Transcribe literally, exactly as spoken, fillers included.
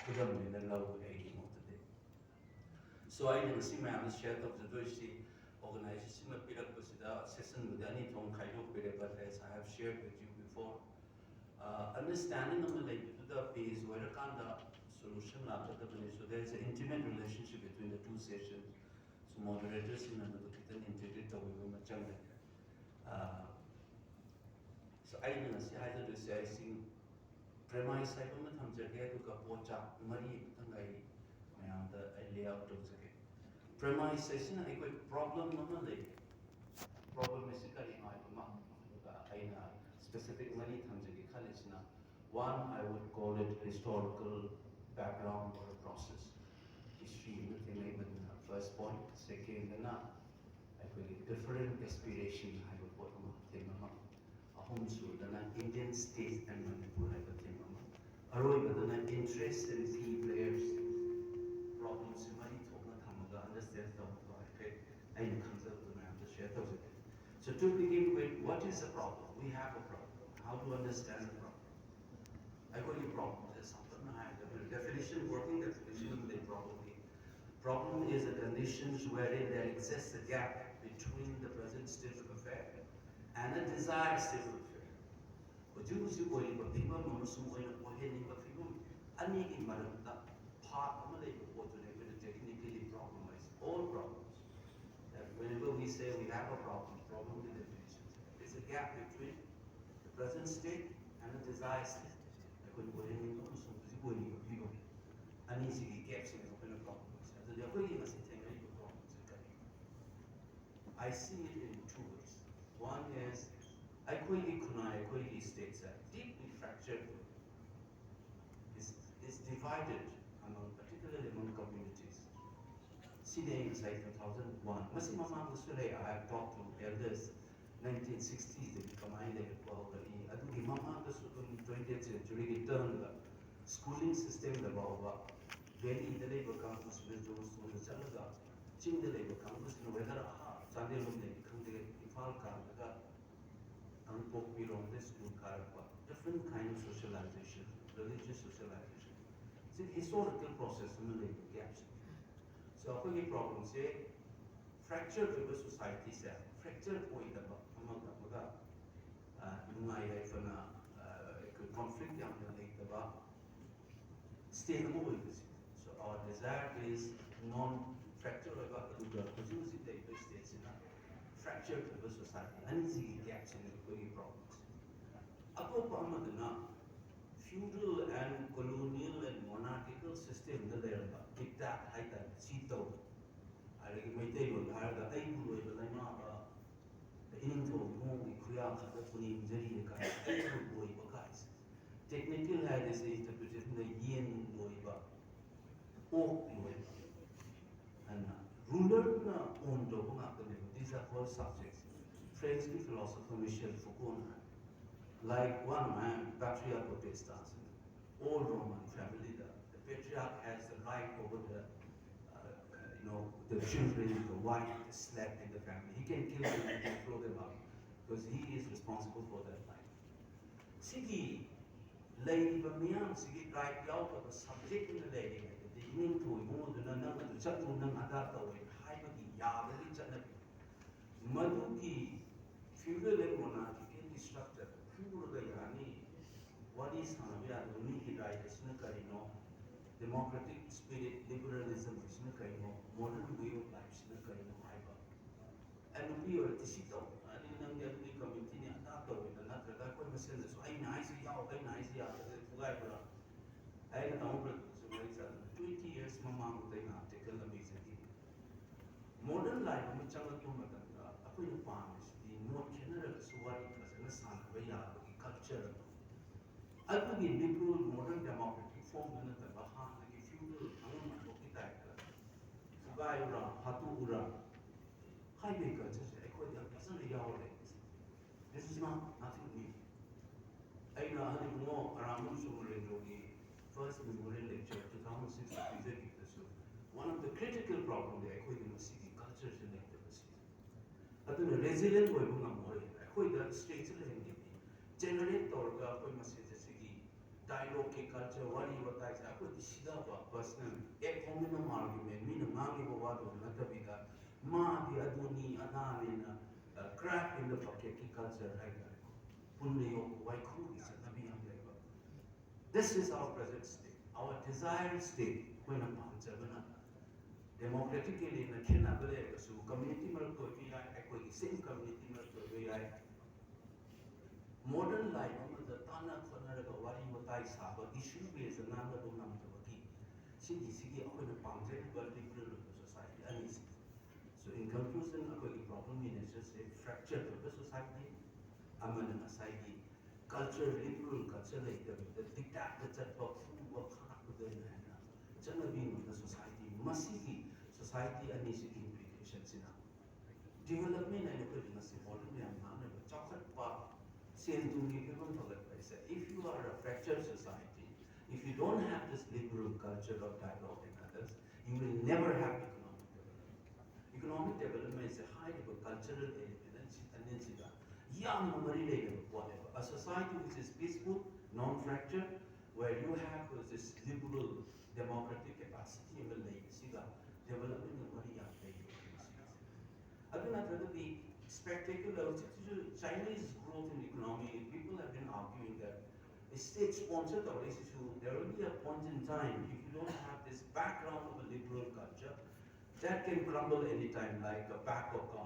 ꯈꯨꯗꯝ ꯑꯣꯏꯅ ꯂꯧꯋꯦ ꯑꯩꯒꯤ ꯃꯣꯠꯇꯗꯤ꯫ So ꯑꯩꯅ ꯉꯁꯤ ꯃꯌꯥꯝꯗ ꯁꯤꯌꯔ ꯇꯧꯖꯗꯣꯏꯁꯤ, ꯑꯣꯔꯒꯅꯥꯏꯖꯦꯁꯟꯅ ꯄꯤꯔꯛꯄꯁꯤꯗ ꯁꯦꯁꯟꯕꯨꯗꯤ ꯑꯅꯤ ꯊꯣꯛꯅ ꯈꯥꯏꯗꯣꯛꯄꯤꯔꯦ, but as I have shared with you before, understanding ꯑꯃ ꯂꯩꯕꯗꯨꯗ ꯕꯦꯖ ꯑꯣꯏꯔꯀꯥꯟꯗ solution ꯂꯥꯛꯀꯗꯕꯅꯤ꯫ So there is an intimate relationship between the two sessions. So ꯃꯣꯗꯔꯦꯇꯔꯁꯤꯡꯅ ꯃꯗꯨ ꯈꯤꯇꯪ ꯏꯟꯇꯤꯒ꯭ꯔꯦꯠ ꯇꯧꯕꯤꯕ ꯑꯃ ꯆꯪꯒꯅꯤ꯫ ꯑꯥ, so ꯑꯩꯅ ꯉꯁꯤ ꯍꯥꯏꯖꯗꯣꯏꯁꯦ ꯑꯩꯁꯤꯡ ꯄ꯭ꯔꯦꯃꯥꯏꯁ ꯍꯥꯏꯕ ꯑꯃ ꯊꯝꯖꯒꯦ, ꯑꯗꯨꯒ ꯄꯣꯠꯆꯥꯛ ꯃꯔꯤ ꯑꯃꯇꯪ ꯑꯩ ꯃꯌꯥꯝꯗ ꯑꯩ ꯂꯦ ꯑꯥꯎꯠ ꯇꯧꯖꯒꯦ꯫ ꯄ꯭ꯔꯦꯃꯥꯏꯁ ꯍꯥꯏꯁꯤꯅ ꯑꯩꯈꯣꯏ ꯄ꯭ꯔꯣꯕ꯭ꯂꯦꯝ ꯑꯃ ꯂꯩ, ꯄ꯭ꯔꯣꯕ꯭ꯂꯦꯝ ꯑꯁꯤ ꯀꯔꯤꯅꯣ ꯍꯥꯏꯕ ꯑꯃ, ꯑꯗꯨꯒ ꯑꯩꯅ ꯁ꯭ꯄꯦꯁꯤꯐꯤꯛ ꯃꯔꯤ ꯊꯝꯖꯒꯦ ꯈꯜꯂꯤꯁꯤꯅ, one, I would call it historical background or process. History ꯑꯃ ꯊꯦꯡꯅꯩ, ꯃꯗꯨꯅ first point. Secondꯗꯅ ꯑꯩꯈꯣꯏꯒꯤ different aspiration ꯍꯥꯏꯕ ꯄꯣꯠ ꯑꯃ, theme ꯑꯃ꯫ ꯑꯍꯨꯝꯁꯨꯕꯗꯅ Indian state and Manipur ꯍꯥꯏꯕ theme ꯑꯃ꯫ ꯑꯔꯣꯏꯕꯗꯅ interest and key players꯫ ꯄ꯭ꯔꯣꯕ꯭ꯂꯦꯝꯁꯦ ꯃꯔꯤ ꯊꯣꯛꯅ ꯊꯝꯃꯒ ꯑꯟꯗꯔꯁ꯭ꯇꯦꯟ ꯇꯧꯅꯕ ꯍꯥꯏꯐꯦꯠ ꯑꯩꯅ ꯈꯪꯖꯕꯗꯨ ꯃꯌꯥꯝꯗ ꯁꯤꯌꯔ ꯇꯧꯖꯒꯦ꯫ So to begin with, what is a problem? We have a problem. How to understand the problem? ꯑꯩꯈꯣꯏꯒꯤ ꯄ꯭ꯔꯣꯕ꯭ꯂꯦꯝꯁꯦ ꯁꯝꯂꯞꯅ ꯍꯥꯏꯔꯕꯗ, ꯗꯦꯐꯤꯅꯤꯁꯟ, ꯋꯥꯔꯀꯤꯡ ꯗꯦꯐꯤꯅꯤꯁꯟ ꯑꯃꯗꯤ ꯄ꯭ꯔꯣꯕ꯭ꯂꯦꯝꯒꯤ, problem is a conditions wherein there exists a gap between the present state of affair and a desired state of affair. ꯍꯧꯖꯤꯛ ꯍꯧꯖꯤꯛ ꯑꯣꯏꯔꯤꯕ ꯐꯤꯕꯝ ꯑꯃꯁꯨꯡ ꯑꯣꯏꯅ ꯑꯣꯏꯍꯟꯅꯤꯡꯕ ꯐꯤꯕꯝ ꯑꯅꯤꯒꯤ ꯃꯔꯛꯇ ꯐꯥꯛ ꯑꯃ ꯂꯩꯕ ꯄꯣꯠꯇꯨꯅꯤ ꯑꯩꯈꯣꯏꯅ technically problem ꯍꯥꯏꯁꯦ꯫ All problems, that whenever we say we have a problem, problemꯒꯤ definition is a gap between the present state and the desired state. ꯑꯩꯈꯣꯏꯅ ꯑꯣꯏꯍꯟꯅꯤꯡꯕ ꯑꯃꯁꯨꯡ ꯍꯧꯖꯤꯛ ꯑꯣꯏꯔꯤꯕ ꯐꯤꯕꯝ ꯑꯅꯤꯁꯤꯒꯤ ꯒꯦꯞꯁꯤꯅꯦ ꯑꯩꯈꯣꯏꯅ ꯄ꯭ꯔꯣꯕ꯭ꯂꯦꯝꯁꯦ꯫ ꯑꯗꯨꯗꯤ ꯑꯩꯈꯣꯏꯒꯤ ꯉꯁꯤ ꯊꯦꯡꯅꯔꯤꯕ ꯄ꯭ꯔꯣꯕ꯭ꯂꯦꯝꯁꯦ ꯀꯔꯤ? I see it in two ways. One is, ꯑꯩꯈꯣꯏꯒꯤ ꯈꯨꯟꯅꯥꯏ, ꯑꯩꯈꯣꯏꯒꯤ ꯁ꯭ꯇꯦꯠꯁꯦ deeply fractured ꯑꯣꯏ, is, is divided among, particularly among communities. ꯁꯤꯅꯦ ꯑꯩ ꯉꯁꯥꯏ two thousand one, ꯃꯁꯤ ꯃꯃꯥꯡꯗꯁꯨ ꯂꯩ, I have talked to elders, nineteen sixtiesꯗꯒꯤ ꯀꯃꯥꯏꯅ ꯂꯩꯔꯛꯄ ꯍꯧꯔꯛꯏ, ꯑꯗꯨꯒꯤ ꯃꯃꯥꯡꯗꯁꯨ ꯑꯗꯨꯝ twentieth centuryꯒꯤ turnꯗ schooling systemꯗ ꯐꯥꯎꯕ ꯚꯦꯂꯤꯗ ꯂꯩꯕ ꯀꯥꯡꯕꯨꯁꯤꯅ ꯖꯣꯟꯁꯇꯣꯟꯗ ꯆꯠꯂꯒ, ꯆꯤꯡꯗ ꯂꯩꯕ ꯀꯥꯡꯕꯨꯁꯤꯅ whether ꯑꯥ ꯆꯥꯟꯗꯦꯜꯂꯣꯝꯗꯒꯤ ꯈꯪꯗꯦ, ꯏꯝꯐꯥꯜ ꯀꯥꯔꯛꯑꯒ ꯀꯥꯡꯄꯣꯛꯄꯤꯔꯣꯝꯗ school ꯀꯥꯔꯛꯄ, different kind of socialization, religious socialization꯫ Historical process ꯑꯃ ꯂꯩꯕ gapꯁꯦ꯫ So ꯑꯩꯈꯣꯏꯒꯤ problemꯁꯦ fractured ꯑꯣꯏꯕ societyꯁꯦ, fractured ꯑꯣꯏꯗꯕ, ꯑꯃꯒ ꯑꯃꯒ ꯑ, ꯅꯨꯡꯉꯥꯏ ꯌꯥꯏꯐꯅ, ꯑ, conflict ꯌꯥꯝꯅ ꯂꯩꯇꯕ state ꯑꯃ ꯑꯣꯏꯕꯁꯦ꯫ So our desire is non fractured ꯑꯣꯏꯕ, ꯑꯗꯨꯒ ꯍꯧꯖꯤꯛ ꯍꯧꯖꯤꯛ ꯂꯩꯔꯤꯕ stateꯁꯤꯅ fractured ꯑꯣꯏꯕ society꯫ ꯑꯅꯤꯁꯤꯒꯤ gapꯁꯤꯅ ꯑꯩꯈꯣꯏꯒꯤ problemꯁꯦ꯫ ꯑꯇꯣꯞꯄ ꯑꯃꯗꯅ feudal and colonial and monarchical systemꯗ ꯂꯩꯔꯝꯕ ꯀꯤꯇꯥꯛ ꯍꯥꯏꯇꯥꯔꯦ, ꯁꯤ ꯇꯧ꯫ ꯑꯗꯒꯤ ꯃꯩꯇꯩꯂꯣꯟꯗ ꯍꯥꯏꯔꯒ "ꯑꯩꯕꯨ ꯂꯣꯏꯕ ꯂꯩꯃꯥꯕ ꯏꯅꯤꯡꯊꯧ ꯏꯕꯨꯡꯉꯣꯒꯤ ꯈꯨꯌꯥ ꯈꯛꯇ ꯄꯨꯅꯦꯝꯖꯔꯤꯌꯦ" ꯀꯥꯏꯅ, "ꯑꯩꯕꯨ ꯂꯣꯏꯕ" ꯀꯥꯏꯁꯦ꯫ Technical ꯍꯥꯏꯔꯗꯤ ꯁꯤ interpretation ꯗ ꯌꯦꯟ ꯂꯣꯏꯕ, ꯑꯣꯛ ꯂꯣꯏꯕ꯫ ꯑꯗꯨꯅ rulerꯅ own ꯇꯧꯕ ꯉꯥꯛꯇꯅꯦꯕ꯫ These are called subjects꯫ Frenchꯀꯤ philosopher Michel Foucaultꯅ high, like one man, patriarch potestas, all Roman familyꯗ, the patriarch has the right over the, uh, you know, the children, the wife, the slave in the family. He can kill them and throw them out because he is responsible for that life. ꯁꯤꯒꯤ ꯂꯩꯔꯤꯕ ꯃꯤꯌꯥꯝꯁꯤꯒꯤ right ꯌꯥꯎꯗꯕ subject ꯑꯣꯏꯅ ꯂꯩꯔꯤꯉꯩꯗꯗꯤ, ꯏꯅꯤꯡꯊꯧ ꯏꯕꯨꯡꯉꯣꯗꯨꯅ "ꯅꯪ ꯑꯗꯨ ꯆꯠꯂꯨ, ꯅꯪ ꯑꯗꯥ ꯇꯧꯋꯦ" ꯍꯥꯏꯕꯒꯤ ꯌꯥꯕꯒꯤ ꯆꯠꯅꯕꯤ, ꯃꯗꯨꯒꯤ feudal and monarchical structure ꯐꯨꯔꯒ ꯌꯥꯅꯤ꯫ ꯋꯥꯔꯤ ꯁꯥꯟꯅꯕ ꯌꯥꯗꯕ ꯃꯤꯒꯤ right ꯑꯁꯤꯅ ꯀꯔꯤꯅꯣ, democratic spirit, liberalism ꯑꯁꯤꯅ ꯀꯔꯤꯅꯣ, modern way of lifeꯁꯤꯅ ꯀꯔꯤꯅꯣ ꯍꯥꯏꯕ꯫ ꯑꯦ, ꯅꯨꯄꯤ ꯑꯣꯏꯔꯗꯤ ꯁꯤ ꯇꯧ, ꯑꯗꯩ ꯅꯪꯗꯤ ꯑꯗꯨꯒꯤ committeeꯅꯤ, ꯑꯗꯥ ꯇꯧꯋꯦꯗ, ꯅꯠꯇ꯭ꯔꯒ ꯑꯩꯈꯣꯏ ꯃꯁꯦꯟꯗꯁꯨ "ꯑꯩꯅ ꯍꯥꯏꯁꯤ ꯌꯥꯎ, ꯑꯩꯅ ꯍꯥꯏꯁꯤ ꯌꯥꯗ꯭ꯔꯗꯤ ꯐꯨꯒꯥꯏꯕ꯭ꯔꯥ?" ꯑꯩꯅ ꯇꯥꯃꯣ ꯄ꯭ꯔꯗꯤꯞꯇꯁꯨ ꯋꯥꯔꯤ ꯁꯥꯟꯅꯕ twenty years ꯃꯃꯥꯡꯗ ꯑꯩꯅ article ꯑꯃ ꯏꯖꯈꯤꯕꯅꯤ꯫ Modern life ꯑꯃ ꯆꯪꯂꯛꯄ ꯃꯇꯝꯗ ꯑꯩꯈꯣꯏꯅ ꯄꯥꯝꯃꯤꯁꯤꯗꯤ ꯃꯣꯠ ꯈꯦꯠꯅꯔꯒꯁꯨ ꯋꯥꯔꯤ ꯐꯖꯅ ꯁꯥꯟꯅꯕ ꯌꯥꯕꯒꯤ culture ꯑꯃ꯫ ꯑꯗꯨꯒꯤ liberal modern democratic formꯗꯨ ꯅꯠꯇꯕ ꯍꯥꯟꯅꯒꯤ feudal ꯑꯉꯝ ꯑꯊꯣꯛꯀꯤ typeꯇ ꯐꯨꯒꯥꯏꯕ꯭ꯔꯥ, ꯍꯥꯠꯇꯣꯛꯎꯔꯥ ꯍꯥꯏꯕꯒꯤ cultureꯁꯦ ꯑꯩꯈꯣꯏꯗ ꯌꯥꯝ ꯐꯖꯅ ꯌꯥꯎꯔꯦ꯫ This is not nothing new. ꯑꯩꯅ ꯑꯍꯜ ꯏꯕꯨꯡꯉꯣ Arambam ꯁꯣꯃꯣꯔꯦꯟꯗ꯭ꯔꯣꯒꯤ first memorial lecture two thousand sixꯇ ꯄꯤꯖꯈꯤꯕꯗꯁꯨ, one of the critical problemꯗꯤ ꯑꯩꯈꯣꯏꯒꯤ ꯃꯁꯤꯒꯤ cultureꯁꯦ ꯂꯩꯇꯕꯁꯤ꯫ ꯑꯗꯨꯅ resilient ꯑꯣꯏꯕ ꯉꯝꯃꯣꯏ꯫ ꯑꯩꯈꯣꯏꯗ stateꯁꯦ ꯂꯩꯍꯟꯒꯦꯗꯤ, generate ꯇꯧꯔꯒ ꯑꯩꯈꯣꯏ ꯃꯁꯦꯟꯁꯦ ꯁꯤꯒꯤ ꯗꯥꯏꯂꯣꯒꯀꯤ ꯀꯜꯆꯔ, ꯋꯥꯔꯤ ꯋꯥꯇꯥꯏꯁꯦ ꯑꯩꯈꯣꯏꯗꯤ ꯁꯤꯗꯕ ꯄꯔꯁꯅꯦꯜ ꯑꯦ ꯀꯣꯃꯟ ꯑꯃ ꯑꯥꯔꯒ꯭ꯌꯨꯃꯦꯟ ꯃꯤꯅ ꯉꯥꯡꯉꯤꯕ ꯋꯥꯗꯨ ꯅꯠꯇꯕꯤꯗ ꯃꯥꯗꯤ ꯑꯗꯨꯅꯤ ꯑꯗꯥꯅꯤꯅ ꯀ꯭ꯔꯦꯞ ꯏꯟ ꯗ ꯕꯀꯦꯠꯀꯤ ꯀꯜꯆꯔ ꯍꯥꯏꯇꯥꯔꯦꯀꯣ꯫ ꯄꯨꯟꯅ ꯌꯣꯛꯄ ꯋꯥꯏꯈꯨꯒꯤ ꯆꯠꯅꯕꯤ ꯌꯥꯝ ꯂꯩꯕ꯫ This is our present state, our desired state꯫ ꯑꯩꯈꯣꯏꯅ ꯄꯥꯝꯖꯕꯅ ꯗꯦꯃꯣꯀ꯭ꯔꯦꯇꯤꯛ ꯑꯦꯂꯤꯌꯟꯅ ꯈꯦꯠꯅꯕ ꯂꯩꯔꯒꯁꯨ ꯀꯝꯃ꯭ꯌꯨꯅꯤꯇꯤ ꯃꯔꯛꯇ ꯑꯣꯏꯕ ꯌꯥꯏ, ꯑꯩꯈꯣꯏꯒꯤ ꯁꯦꯝ ꯀꯝꯃ꯭ꯌꯨꯅꯤꯇꯤ ꯃꯔꯛꯇ ꯑꯣꯏꯕ ꯌꯥꯏ꯫ ꯃꯣꯗꯔꯟ ꯂꯥꯏꯐ ꯑꯃꯗ ꯇꯥꯟꯅ ꯈꯣꯠꯅꯔꯒ ꯋꯥꯔꯤ ꯋꯥꯇꯥꯏ ꯁꯥꯕ, ꯏꯁꯨ ꯕꯦꯁꯇ ꯉꯥꯡꯅꯕ ꯉꯝꯗꯕꯒꯤ ꯁꯤꯒꯤ ꯁꯤꯒꯤ ꯑꯩꯈꯣꯏꯅ ꯄꯥꯝꯖꯔꯤꯕ ꯂꯤꯕꯔꯦꯜ ꯑꯣꯏꯕ ꯁꯣꯁꯥꯏꯇꯤ ꯑꯅꯤꯁꯤ꯫ So in conclusion, ꯑꯩꯈꯣꯏꯒꯤ ꯄ꯭ꯔꯣꯕ꯭ꯂꯦꯝꯒꯤ ꯅꯦꯆꯔꯁꯦ ꯐ꯭ꯔꯦꯛꯆꯔ ꯑꯣꯏꯕ ꯁꯣꯁꯥꯏꯇꯤ ꯑꯃꯅ ꯉꯁꯥꯏꯒꯤ ꯀꯜꯆꯔ, ꯂꯤꯕꯔꯦꯜ ꯀꯜꯆꯔ ꯂꯩꯇꯕꯤꯗ ꯗꯤꯛꯇꯦꯠꯇ ꯆꯠꯄ, ꯐꯨꯕ ꯈꯥꯠꯄꯗ ꯍꯦꯟꯅ ꯆꯠꯅꯕꯤ ꯉꯝꯕ ꯁꯣꯁꯥꯏꯇꯤ꯫ ꯃꯁꯤꯒꯤ ꯁꯣꯁꯥꯏꯇꯤ ꯑꯅꯤꯁꯤꯒꯤ ꯏꯝꯄ꯭ꯂꯤꯀꯦꯁꯟꯁꯤꯅ ꯗꯤꯕꯂꯞꯃꯦꯟ ꯍꯥꯏꯅ ꯑꯩꯈꯣꯏꯅ ꯉꯁꯤ ꯃꯣꯗꯔꯟ ꯃꯌꯥꯝ ꯉꯥꯡꯅꯕ ꯆꯥꯎꯈꯠꯄ, ꯁꯦꯟ ꯊꯨꯝꯒꯤ ꯐꯤꯕꯝ ꯐꯒꯠꯄ ꯍꯥꯏꯁꯦ, if you are a fractured society, if you don't have this liberal culture of dialogue and others, you will never have economic development. Economic development is a high level cultural element ꯑꯅꯤꯁꯤꯗ ꯌꯥꯝꯅ ꯃꯔꯤ ꯂꯩꯅꯕ ꯄꯣꯠꯅꯦꯕ꯫ A society which is peaceful, non-fractured, where you have this liberal democratic capacity ꯑꯃ ꯂꯩꯕꯁꯤꯒ ꯗꯦꯕꯂꯞꯃꯦꯟꯒ ꯃꯔꯤ ꯌꯥꯝ ꯂꯩꯌꯦꯕ꯫ ꯑꯗꯨ ꯅꯠꯇ꯭ꯔꯒꯗꯤ ꯁ꯭ꯄꯦꯛꯇꯦꯀꯨꯂꯔ, ꯍꯧꯖꯤꯛꯁꯤꯁꯨ Chinese growth in economy, people have been arguing that state sponsor ꯇꯧꯔꯛꯏꯁꯤꯁꯨ, there will be a point in time, if you don't have this background of a liberal culture, that can crumble anytime like a pack of cards.